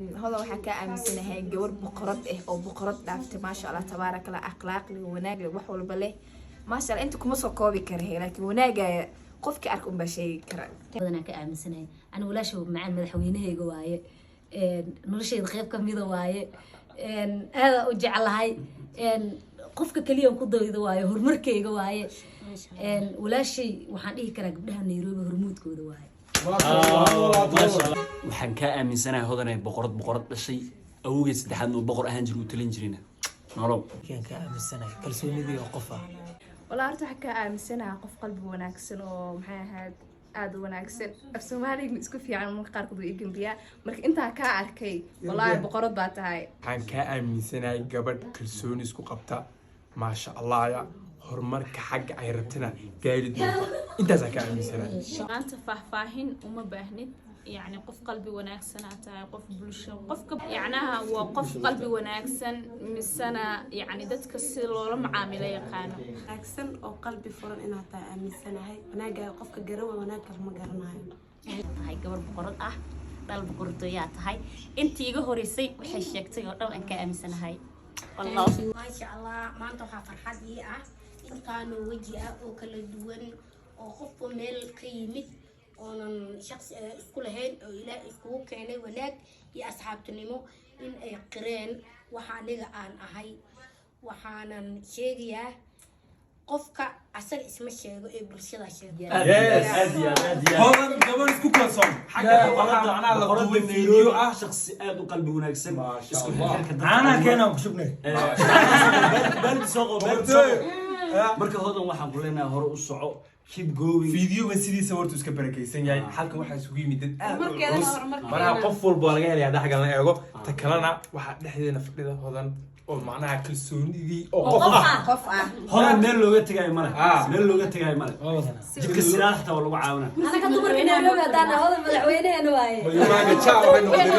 Hodan, waxaan kaa aaminsanahay gabar boqorad ah oo boqorad dhaaftay, maasha Allah, tabaaraka Allah, akhlaaq leh, wanaag leh, wax walba leh, maasha Allah. Inta kuma soo koobi kara, laakiin wanaagaya qofkii arka unbaa sheegi kara. Badanaan ka aaminsanahay aniga walaasha macaan madaxweynahayga waaye, noloshayda qayb kamida waaye, aadaa u jeclahay, qofka keliya ku daydo waaye, horumarkayga waaye. Walaashay waxaan dhihi karaa gabdhaha Nairobi hormuudkooda waaye. Waxaan kaa aaminsanahay, Hodanay, boqorad boqorad dhashay, awowgeed saddexaadna uu boqor ahaan jira, uu talin jirina. Nolow. Kan ka aaminsanahay kalsoonidii oo qof ah. Walaa, horta waxaan kaa aaminsanahay qof qalbi wanaagsan oo, maxay ahayd, aada u wanaagsan. Af Soomaaliga isku fiican, marka qaarkood wuu igambiyaa. Marka intaa kaa arkay, wallaahi boqorad baa tahay. Waxaan kaa aaminsanahay gabadh kalsooni isku qabta, maasha Allahya, horumarka xagga ay rabtana gaari doonta. Intaasaan kaa aaminsanahay. Maanta faahfaahin uma baahnid. Yacni qof qalbi wanaagsanaa tahay, qof bulsho, qofka yacnaha waa qof qalbi wanaagsan, misena yacni dadka si loola macaamilo yaqaano. Wanaagsan oo qalbi furan inaad tahay aaminsanahay. Wanaagaaga qofka garan waa wanaag kale ma garanayo. Tahay gabar boqorad ah, dhal boqortooyaa tahay. Intii iga horeysay waxay sheegtay oo dhan aan ka aaminsanahay. Maasha Allah, maanta waxaa farxad ii ah intaanoo weji ah oo kala duwan oo qofba meel ka yimid oonan shaqsi isku lahayn oo Ilaah iskugu keenay wanaag iyo asxaabtinimo in ay qireen waxa aniga aan ahay. Waxaanan sheegayaa, qofka asaga isma sheego ee bulshada sheego. Aad iyo aad, aad iyo aad. Hodan gabadh isku kalsoon xagga waxaa macnaha la Boqorada duubay Nairobi video ah. Shakhsi aad u qalbi wanaagsan. Maasha Isku Allah. xirxirka dadka. Caanaha keenaan ku shubnay. Baaldi soo qabo, baaldi soo qabo. Marka Hodan, waxaan ku leenahay hore u soco, keep going. Fiidiyoga sidiisa horta iska barakaysan yahay. Halkan waxaa isugu yimid dad aad u Horumarkeedana culus. horumarkeeda. Manaha qof walba waa laga helaya hadda xaggan la eego. Ta kalena, waxaa dhexdeena fadhida Hodan oo macnaha kalsoonidii oo qof ah. Qof ah. Hodan meel looga tegaayo male. Ah. Meel looga tegaayo male. Jidka sidaa xitaa waa lagu caawinaa. Anaga dumarka Nairobi haddaan Hodan madaxweyneheena waaye. Mayumaga ja waxay noqotay.